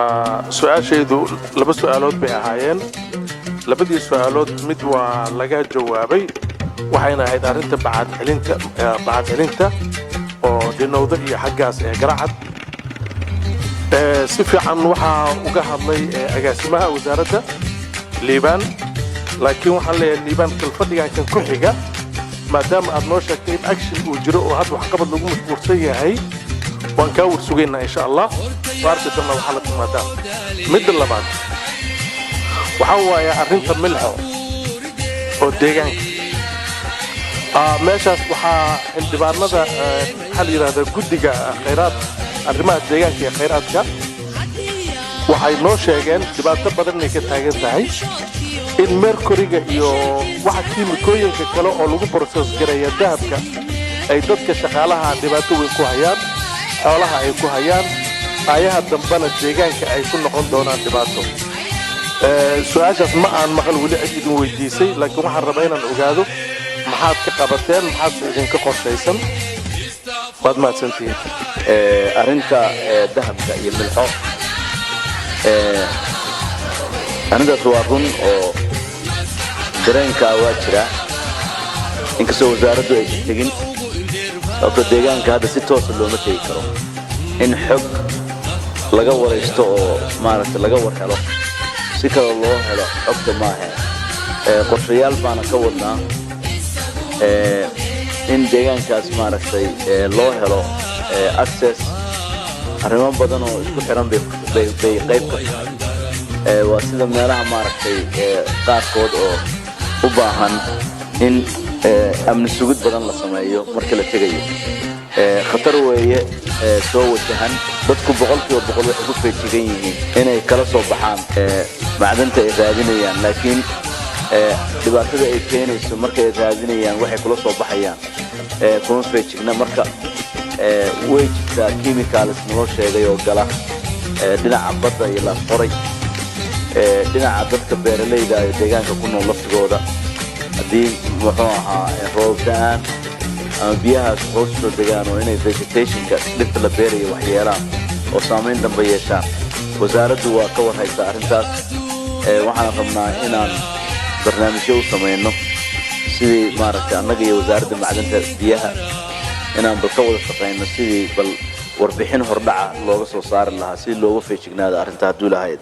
Su-aashaydu laba su-aalood bay ahaayeen. Labadii su-aalood mid waa laga jawaabay, waxayna ahayd arrinta bacaad celinta oo Dhinowda iyo xaggaas ee Garacad. Si fiican waxaa uga hadlay agaasimaha wasaaradda, Liibaan, laakiin waxaan leeyahay, Liibaan, kalfadhigan kan ku xiga, maadaama aad noo sheegtay in action uu jiro oo hadda waxqabad lagu mashquulsan yahay, waan kaa warsugaynaa, insha Allah. Waa arki doonaa waxaa la timaadaa. Midda labaad waxaa waaye arrinta Milxo oo deegaanka. Meeshaas waxaa xildhibaanada, maxaa la yidhahdaa, guddiga khayraad, arrimaha deegaanka iyo khayraadka, waxay noo sheegeen dhibaato badan inay ka taagan tahay, in mercuryga iyo waxa kiimikooyinka kale oo lagu process gareeya dahabka ay dadka shaqaalaha dhibaato weyn ku hayaan, xoolaha ay ku hayaan, aayaha dambena deegaanka ay ku noqon doonaan dhibaato. Su-aashaas ma aan maqal weli cid idin weydiisay, laakiin waxaan rabaa inaan ogaado maxaad ka qabateen, maxaadse idinka qorshaysan. Waad mahadsantihiin. Arrinta dahabka iyo Milxo, arrintaas waa run oo dareenkaa waa jira, inkastoo wasaaraddu aysan tegin, sababto deegaanka hadda si toosa looma tegi karo. In xog laga waraysto oo maaragtay laga war helo, si kale loo helo xogta maahe. Qorshayaal baana ka wadnaa in deegaankaas maaragtay loo helo access. Arrimo badan oo isku xiran bay qayb ka tahay. Waa sida meelaha maaragtay qaarkood oo u baahan in amni sugid badan la sameeyo marka la tegayo. Khatar weeye soo wajahan. Dadku 100% waxay ku feejigan yihiin inay kala soo baxaan macdanta ay raadinayaan, laakiin dhibaatada ay keenayso markay raadinayaan waxay kula soo baxayaan kuma feejigna. Marka way jirtaa chemicals naloo sheegay oo gala dhinaca badda iyo Laasqoray, dhinaca dadka beeralayda ee deegaanka ku nool laftigooda. Haddii, muxuu ahaa, roob da'aan ama biyahaas hoos soo degaan oo inay vegetationka, dhirta la beerayo, wax yeelaan oo saamayn dambe yeeshaan. Wasaaraddu waa ka warhaysaa arrintaas. Waxaan rabnaa inaan barnaamijyo u samayno sidii maaragtay annaga iyo Wasaaradda Macdanta Biyaha inaan bal ka wada shaqayno sidii bal warbixin hordhaca looga soo saari lahaa si looga feejignaado arrinta, hadduu lahayd.